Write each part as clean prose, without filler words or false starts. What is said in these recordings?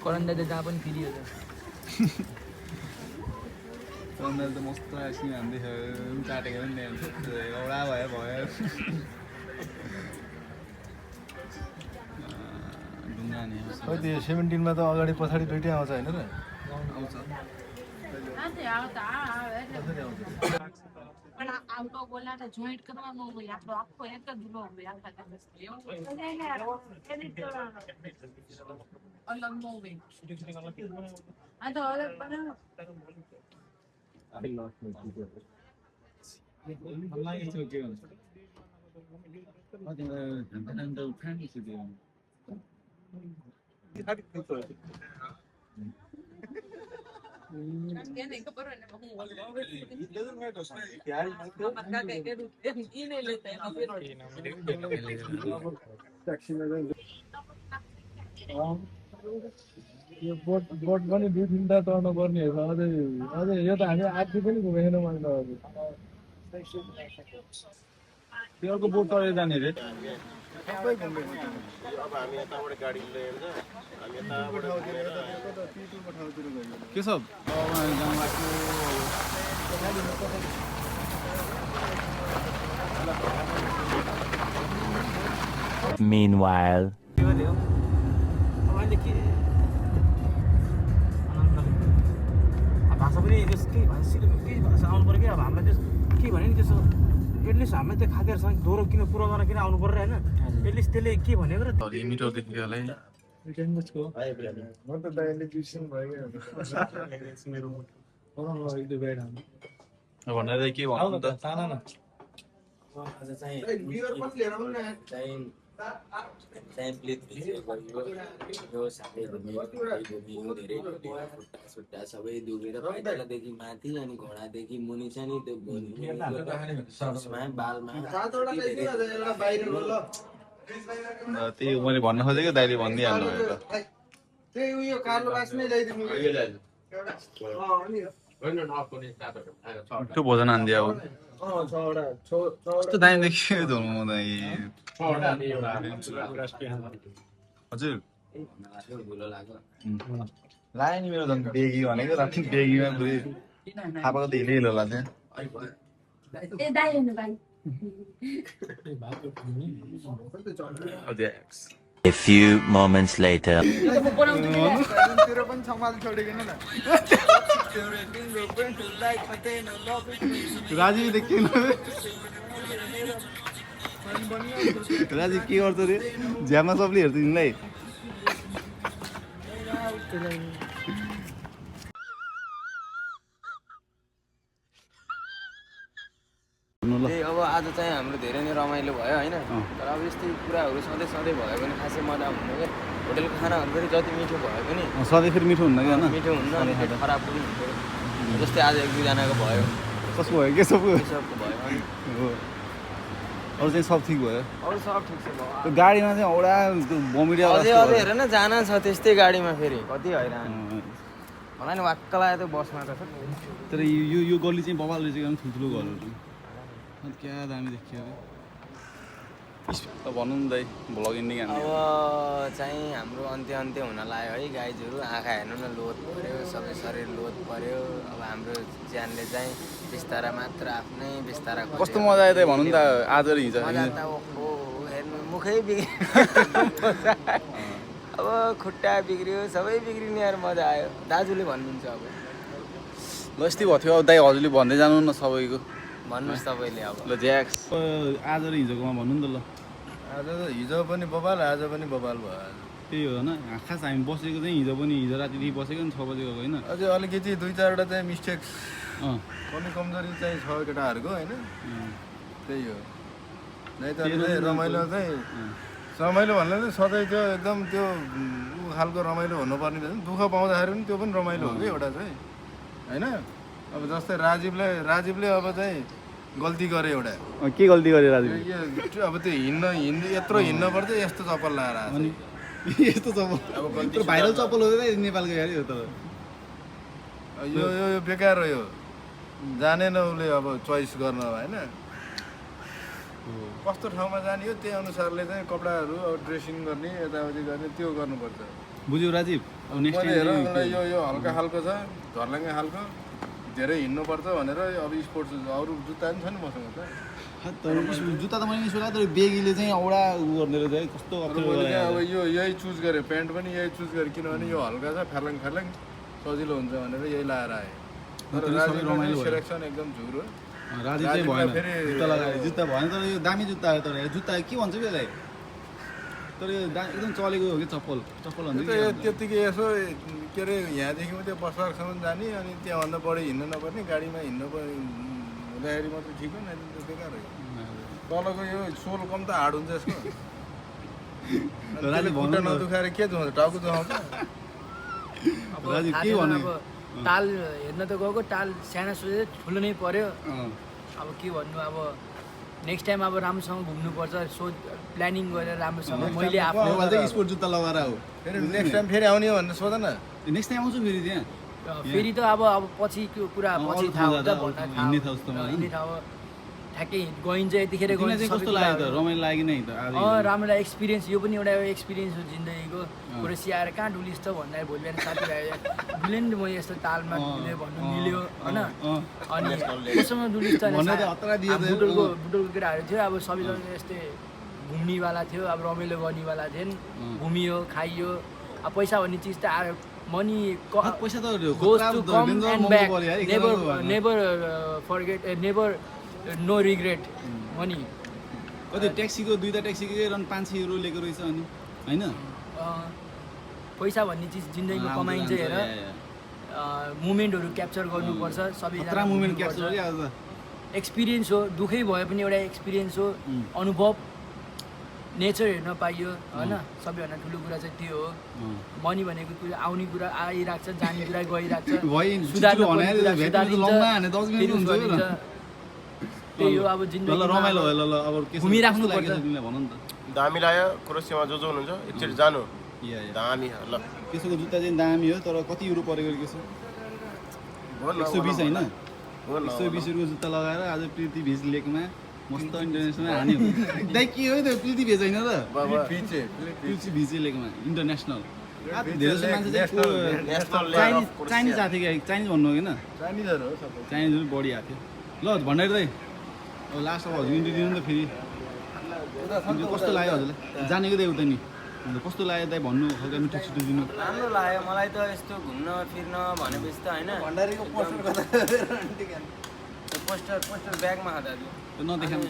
करण दाइ त जहाँ पनि फ्री हो त करण त मस्त आइसक्रिम हान्दै काटेको पनि एउटा भयो ढुङ्गा नि खै त्यो 17 मा त अगाडि पछाडि दुईटै आउँछ हैन र आउँछ auto bola था joint करवा नो या तो आपको एक का दूल्हा हो गया था अलग नो वे हाँ तो अलग बना मलाई यस्तो के भन्छ अन्त उठानी छु त्यो यो बोट पनि दुई तिनवटा चढ्नु पर्ने अझै यो त हामी आधी पनि घुमेन मैले त त्यो अर्को बोट तरेर जाने रे सबै घुम्यो अब हामी यताबाट गाडी लिएर हामी यताबाट पिटुको ठाउँतिर गयो के सब Meanwhile, भाषा पनि केही भाषा आउनु पर्यो कि अब हामीलाई त्यस के भने नि त्यसो एटलिस्ट हामीलाई त्यो खाद्यहरूसँग दोहोरो किन पुरा गर्न किन आउनु पर्यो होइन एटलिस्ट त्यसले के भनेको र लिमिटरदेखि होला है म त दाइले बिर्सिनु भयो भनेर के भन्नु त ताना न चाहिँ प्लेट यो साथै सुट्टा सबै दुबेर पैतालादेखि माथि अनि घोडादेखि मुनि छ नि त्यो बालमा त्यही मैले भन्न खोजेको दाइले भनिदिइहाल्नु भयो त त्यही उयो कार्लो बासमै ल्याइदिनु मिठो भोजन हानिदियो अब कस्तो दामी देखियो धुनु दाइ हजुर लायो नि मेरो झन् बेगी भनेको राति बेगीमा पुरै थापाको त हिलो होला त्यहाँ a few moments later. Rajiv देखियो राजीव के गर्छ रे झ्यामा सबले हेर्छ तिमीलाई अब आज चाहिँ हाम्रो धेरै नै रमाइलो भयो होइन तर अब यस्तै कुराहरू सधैँ सधैँ भयो भने खासै मजा हुन्न क्या होटेलको खानाहरू पनि जति मिठो भयो पनि सधैँ फेरि मिठो हुन्न क्या मिठो हुन्न अनि खराब पनि हुन्छ जस्तै आज एक दुईजनाको भयो कसको भयो के सबको सबको भयो अनि अरू चाहिँ सब ठिक भयो अरू सब ठिक छ त्यो गाडीमा चाहिँ औडा बमिडिया अझै हेर न जान छ त्यस्तै गाडीमा फेरि कति हैरान होला नि वाक्क लाग्यो त्यो बसमा त तर यो गल्ली चाहिँ बबाल रहेछ क्या ठुल्ठुलो घरहरू क्या दामी देखियो भनौँ न दाइ भ्लग इन्डिङ अब चाहिँ हाम्रो अन्त्य हुन लाग्यो है गाइजहरू आँखा हेर्नु न लोद पऱ्यो सबै शरीर लोद पऱ्यो अब हाम्रो ज्यानले चाहिँ बिस्तारा मात्र आफ्नै बिस्तारा कस्तो मजा आयो त भनौँ न त आज र हिजो हेर्नु मुखै बिग्रियो अब खुट्टा बिग्रियो सबै बिग्रिने यार मजा आयो दाजुले भन्नुहुन्छ अब ल यस्तै भयो थियो अब दाइ हजुरले भन्दै जानु न सबैको भन्नुहोस् तपाईँले अब ल ज्याक्स आज र हिजोकोमा भन्नु नि त ल आज त हिजो पनि बबाल आज पनि बबाल भयो त्यही हो होइन खास हामी बसेको चाहिँ हिजो रातिदेखि बसेको नि 6 बजेको होइन अझै अलिकति दुई चारवटा चाहिँ मिस्टेक्स पनि कमजोरी चाहिँ छ केटाहरूको होइन त्यही हो नै त रमाइलो चाहिँ रमाइलो भन्दा चाहिँ सधैँ त्यो एकदम त्यो खालको रमाइलो हुनुपर्ने दुःख पाउँदाखेरि पनि त्यो पनि रमाइलो हो कि एउटा चाहिँ होइन अब जस्तै राजीवले अब चाहिँ गल्ती गरे एउटा के गल्ती गरे राजीव अब त्यो यत्रो हिँड्न पर्थ्यो यस्तो चप्पल लगाएर अनि यस्तो चप्पल अब भाइरल चप्पल हो नेपालको यार यो त यो बेकार हो यो जानेन उसले अब चोइस गर्न होइन कस्तो ठाउँमा जाने हो त्यही अनुसारले चाहिँ कपडाहरू अब ड्रेसिङ गर्ने यताउति गर्ने त्यो गर्नुपर्छ। बुझ्यो राजीव अब नेक्स्ट मैले हेर टाइम मलाई यो हल्का खालको छ झर्लङ्गे खालको धेरै हिँड्नुपर्छ भनेर अब स्पोर्ट्स अरू जुत्ता पनि छ नि मसँग त। तर जुत्ता त मैले सोधा तर बेगीले चाहिँ औडा उ गर्ने रहेछ है कस्तो तर अप्ठ्यारो मैले चाहिँ अब गरायो। यो यही चुज गरेँ प्यान्ट पनि यही चुज गरेँ किनभने यो हल्का छ फ्यार्लङ सजिलो हुन्छ भनेर यही लाएर आएँ। तर त्यो सबै रमाइलो राजीवको भयो। सेलेक्सन एकदम झुरो। राजीव चाहिँ राजीवलाई भएन फेरि- जुत्ता लगाएर जुत्ता भएन तर यो दामी जुत्ता हो तर जुत्ता के भन्छ यसलाई तर यो एकदम चलेको हो कि चप्पल भन्छ कि के भन्छ? त्यतिकै यसो के अरे यहाँदेखि मात्रै बसपार्कसम्म जाने अनि त्यहाँभन्दा बढी हिँड्नु नपर्ने गाडीमा हिँड्नु हुँदाखेरि मात्रै ठिक हो न त बेकार हो। तलको यो सोल कम त हार्ड हुन्छ यसको। राजीव खुट्टा भन्नु न। नदुखाएर के दुखाउँछ टाउको दुखाउँछ। अब राजीव थाहा के छैन, भन्ने? अब ताल हेर्न त गएको ताल सानो सोचे ठुलो नै पर्यो। अँ। अब के भन्नु अब नेक्स्ट टाइम अब राम्रोसँग घुम्नुपर्छ प्लानिङ गरेर राम्रोसँग मैले यो आफ्नो पालि चाहिँ स्पोर्ट जुत्ता लगाएर हो फेरि नेक्स्ट टाइम फेरि आउने हो भनेर सोध न। नेक्स्ट टाइम आउँछु फेरि त्यहाँ फेरि त अब पछि त्यो कुरा पछि अरू थाहा ठाउँ हुन्छ जाँदा भन्दा हिँड्ने ठाउँ जस्तो मलाई हिँड्ने ठाउँ ठ्याक्कै गइन्छ यतिखेर तिमीलाई चाहिँ कस्तो लाग्यो त रमाइलो लाग्यो नि त आज राम्रो लाग्यो एक्सपिरियन्स यो पनि एउटा एक्सपिरियन्स हो जिन्दगीको कुरेसी आएर कहाँ डुलिस् त भन्दाखेरि भोलि बिहान साथीभाइ डुले नि म यस्तो तालमा डुले भन्नु मिल्यो होइन अनि कोसँग डुलिस् त भन्ने त हतरा दियो त। बुटोलको केटाहरू थियो अब सबैजना यस्तै घुम्नेवाला थियो अब रमाइलो गर्नेवाला थिएन घुमियो खाइयो अब पैसा भन्ने चिज त आयो मनी पैसा त goes to come danger and महँगो back पर्यो यार never forget never no regret money कति ट्याक्सीको दुईवटा ट्याक्सीको रन 500 युरो लिएको रहेछ अनि होइन पैसा भन्ने चिज जिन्दगीमा कमाइन्छ हेर मुमेन्टहरू क्याप्चर गर्नुपर्छ सबैजना खतरा मुभमेन्ट क्याप्चर गरि आज एक्सपिरियन्स हो दुःखै भए पनि एउटा एक्सपिरियन्स हो अनुभव नेचर हेर्न पाइयो होइन सबैभन्दा ठुलो कुरा चाहिँ त्यो हो मनी भनेको कुरा आउने कुरा आइरहेको छ जाने कुरा गइरहेको छ सुधार्नु पर्ने कुरा सुधारिन्छ त्यही हो अब ल जिन्दगी रमाइलो भयो ल अब के घुमिराख्नु लाग्यो पर्छ। तिमीलाई भन नि त दामी लाग्यो क्रोसियामा जो हुनुहुन्छ एकचोटि जानु या दामी ल त्यसको जुत्ता चाहिँ दामी हो तर कति युरो परेको रहेछ हो न, 120 होइन हो न, 120 रुपियाँ जुत्ता लगाएर आज प्रीति भेज लेकमा मस्त इन्टरनेसनल हान्यो दाइ के हो त्यो प्रीति भेज होइन र पिचे प्रीति भेज लेकमा इन्टरनेसनल धेरै जस्तो मान्छे चाहिँ नेसनल चाइनिज आएको थियो क्या चाइनिज भन्नु हो किन चाइनिजहरू हो सबै। चाइनिज पनि बढी आएको थियो ल भण्डारी दाइ अब लास्ट अब हजुर इन्ट्री दिनु नि त फेरि इन्ट्री कस्तो लाग्यो हजुरलाई जानेको दाइ उता नि अन्त कस्तो लाग्यो दाइ भन्नु हल्का मिठो छिटो दिनु राम्रो लाग्यो मलाई त यस्तो घुम्न फिर्न भनेपछि त होइन पोस्टर ब्यागमा दाजु त्यो नदेखाउँ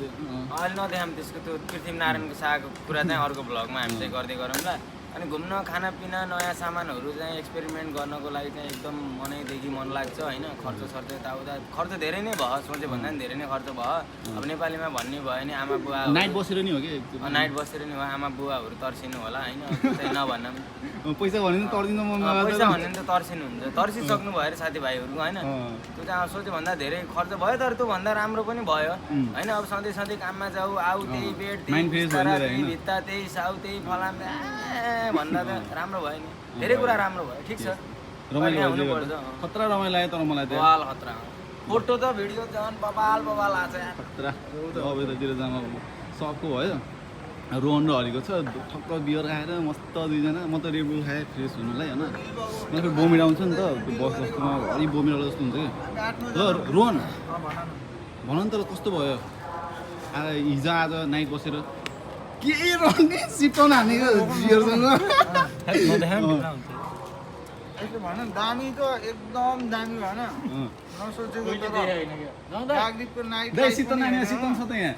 अहिले नदेखाम त्यसको त्यो पृथ्वीनारायणको सागको कुरा चाहिँ अर्को भ्लगमा हामी चाहिँ गर्दै गरौँ ल अनि घुम्न खानापिना नयाँ सामानहरू चाहिँ एक्सपेरिमेन्ट गर्नको लागि चाहिँ एकदम मनैदेखि मन लाग्छ होइन खर्च यताउता खर्च धेरै नै भयो सोचे भन्दा पनि धेरै नै खर्च भयो अब नेपालीमा भन्ने भयो भने आमा बुवा नाइट बसेर नि हो कि नाइट बसेर नि हो आमा बुवाहरू तर्सिनु होला होइन चाहिँ नभन्न पैसा भने नि तर्दिन म पैसा भन्ने नि त तर्सिनुहुन्छ तर्सिसक्नु भयो अरे साथीभाइहरूको होइन त्यो चाहिँ सोच्यो भन्दा धेरै खर्च भयो तर त्योभन्दा राम्रो पनि भयो होइन अब सधैँ सधैँ काममा जाऊ आऊ त्यही बेड Mind त्यही fresh बिस्तारा, भइरहेको त्यही होइन? भित्ता त्यही साउ त्यही फलाम भन्दा त राम्रो भयो नि धेरै कुरा राम्रो भयो ठिक छ रमाइलो कहिले भयो हुनुपर्छ खतरा रमाइलो लाग्यो तर मलाई त बवाल खतरा फोटो त भिडियो झन् बबाल आएको छ खतरा अब यतातिर जानु सबको भयो रोहन र हरिको छ ठक्क बियर खाएर मस्त दुईजना म त रेबुल खाएँ फ्रेस हुनुलाई होइन मलाई फेरि बोमिट आउँछ नि त त्यो बस जस्तोमा अलिक बोमिट जस्तो हुन्छ कि ल रोहन भन नि त कस्तो भयो हिजो आज नाइट बसेर के रहने सिटाउन हानेको बियरसँग यसो भन दामी त एकदम दामी भएन नसोचेको तर नागरिकको नाइट दाइ सिटन नानी सिटन छ त यहाँ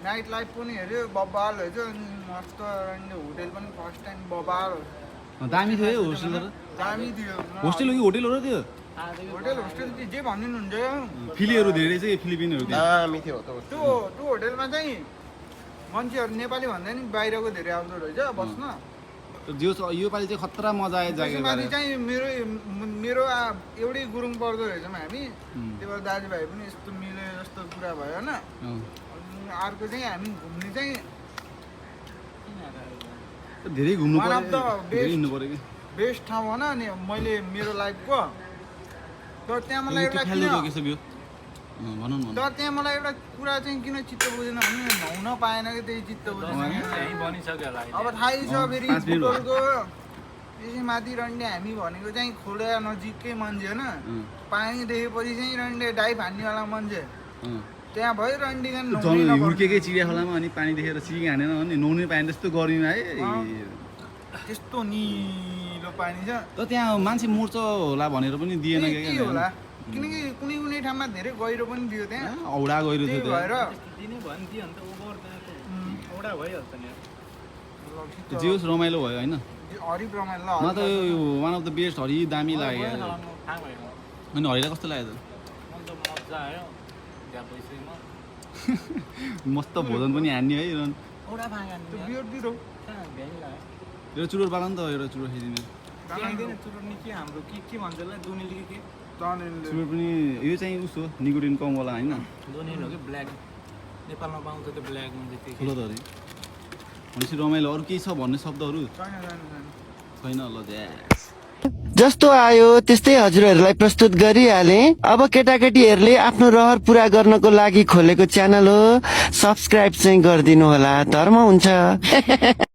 नाइट लाइफ पनि हेऱ्यो बबाल हुन्छ अनि मस्त होटेल पनि फर्स्ट टाइम बबाल दामी थियो है होस्टेल तर दामी थियो होस्टेल हो कि होटेल हो र त्यो होस्टेल जे भनिदिनुहुन्छ फिलीहरू धेरै चाहिँ फिलिपिनहरू थियो दामी थियो त्यो होटेलमा चाहिँ मान्छेहरू नेपाली भन्दा नि बाहिरको धेरै आउँदो रहेछ बस्न जो योपालि चाहिँ खतरा मजा आयो त्यसमाथि जागिर चाहिँ मेरो एउटै गुरुङ पर्दो रहेछौँ हामी त्यही भएर दाजुभाइ पनि यस्तो मिल्यो जस्तो कुरा भयो होइन अर्को चाहिँ हामी घुम्ने चाहिँ धेरै घुम्नु One of the पर्यो धेरै हिँड्नु पर्यो कि बेस्ट ठाउँ होइन अनि मैले मेरो लाइफको तर त्यहाँ मलाई एउटा खेल्नु किन रोकेछ बियो भनौँ न तर त्यहाँ मलाई एउटा कुरा चाहिँ किन चित्त बुझेन भने नुहाउन पाएन कि त्यही चित्त बुझेन बनिसक्यो होला अब थाहै छ फेरि 5 मिनट भयो। फुटबलको त्यसै माथि रन्डे हामी भनेको चाहिँ खोला नजिकै मान्छे होइन पानी देखेपछि चाहिँ रन्डे डाइभ हान्नेवाला मान्छे त्यहाँ भयो रन्डी खान हुर्केकै चिडिया खोलामा अनि पानी देखेर सिकी हानेन भने नुहाउनै पाएन जस्तो गर्मीमा है त्यस्तो निलो पानी छ त त्यहाँ मान्छे मर्छ होला भनेर पनि दिएन के होला किनकि कुनै कुनै ठाउँमा धेरै गहिरो पनि दियो त्यहाँ औडा गहिरो त्यही थियो भएर दिने भयो नि दियो भने त ओभर त्यहाँको एउटा भइहाल्छ नि त जे होस् रमाइलो भयो होइन हरिप रमाइलो मलाई त यो one of the best Hari दामी लाग्यो थाहा भयो अनि हरिलाई कस्तो लाग्यो मलाई त मजा आयो त्यहाँ पैसैमा मस्त भोजन पनि हान्ने है एउटा भाँगा त्यो बियर दिरो भ्यानी लाग्यो एउटा चुरोट बाला नि त एउटा चुरोट खाइदिने त्यहाँदेखि चुरोट्ने के हाम्रो के भन्छ होला दुनिले के चुरोट पनि यो चाहिँ उसो निकोटिन कमवाला होइन दोनिल हो कि ब्ल्याक नेपालमा पाउँछ त्यो ब्ल्याक हुन्छ त्यो ठुलो त अरे भनेपछि रमाइलो अरू केही छ भन्ने शब्दहरू छैन ल ज्यास जस्तो आयो त्यस्तै हजुरहरूलाई प्रस्तुत गरिहाले। अब केटाकेटीहरूले आफ्नो रहर पुरा गर्नको लागि खोलेको च्यानल हो, सब्सक्राइब चाहिँ गरिदिनु होला, धर्म हुन्छ।